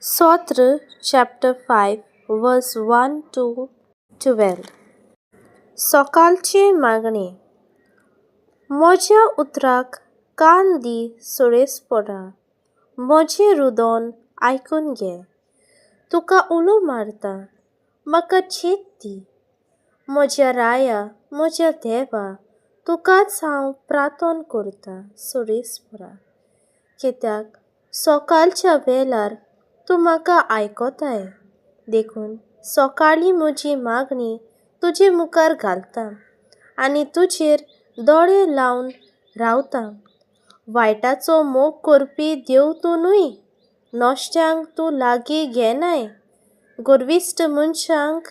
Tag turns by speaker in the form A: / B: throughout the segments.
A: सोत्र chapter 5 verse 1 to 12. सोकालचें मागणें. म्हज्या उतराक कान दी सोरेस्पोरा, म्हजें रुदोन आयकून घे. तुका उलो मारता, म्हाका चेत दी. म्हज्या राया, म्हज्या देवा, तुकाच हांव प्रार्थन करतां सोरेस्पोरा, कित्याक सोकालच्या वेळार तूं म्हाका आयकताय. देखून सकाळीं म्हजी मागणी तुजे मुखार घालता आनी तुजेर दोळे लावन रावता. वायटाचो मोग करपी देव तूं न्हय, नश्ट्यांक तूं लागीं घेनाय. गर्विश्ट मनशांक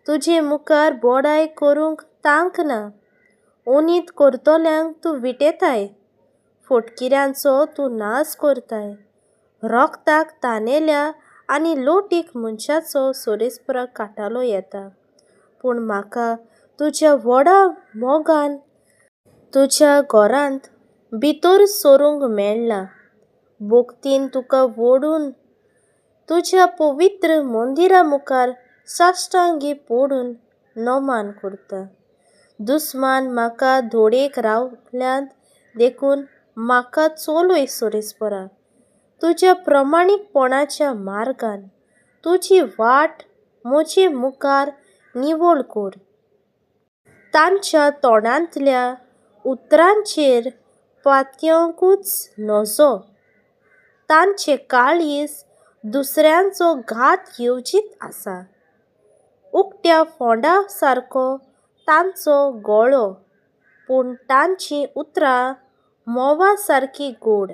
A: तुजे मुखार बोडाय करूंक तांक ना. ओनीत करतल्यांक तूं विटयताय, फटकिऱ्यांचो तूं नाश करताय. रोगताक तानेल्या आनी लोटीक मनशाचो सोरेस्परा काटालो येता. पूण म्हाका तुज्या व्हडा मोगान तुज्या घरांत भितर सरूंक मेळ्ळां. भोक्तीन तुका वोडून तुज्या पवित्र मंदिरा मुखार साश्टांगी पडून नमान करता. दुस्मान म्हाका धोडेक रावल्यात, देखून म्हाका चलय सोरेस्परा तुज्या प्रमाणीकपणाच्या मार्गान. तुजी वाट म्हजे मुखार निवळ कर. तांच्या तोंडांतल्या उतरांचेर पातयेवंकूच नजो. तांचें काळीज दुसऱ्यांचो घात येवजीत आसा. उकत्या फोंडा सारको तांचो गळो, पूण तांचीं उतरां म्होंवा सारकीं गोड.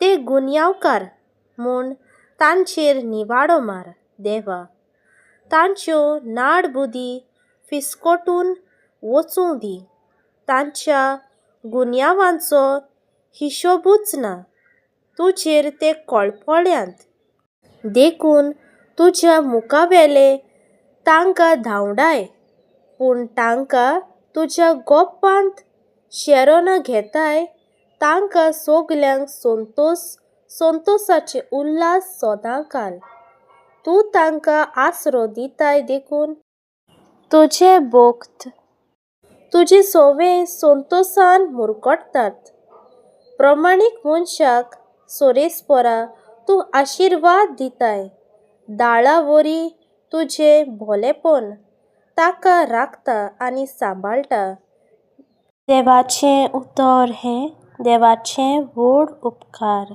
A: ते गुन्यांवकार म्हूण तांचेर निवाडो मार देवा. तांच्यो नाडबुद्दी फिस्कटून वचूं दी. तांच्या गुन्यांवांचो हिशोबूच ना. तुजेर ते कळपळ्यात, देखून तुज्या मुखावेले तांकां धांवडाय. पूण तांकां तुज्या गोपांत शेरोन घेताय. तांकां सगल्यांक संतोस संतोसाचे उल्हास सदांकाल. तूं तांकां आसरो दिताय, देखून तुजे भक्त तुजे सवे संतोसान मुरगट्टात. प्रमाणीक मनशाक सोरेस्परा तूं आशिर्वाद दिताय. दाळा वरी तुजें भोलेपण ताका राखता आनी सांबाळटा. देवाचें उतर हें देवाचें व्हड उपकार.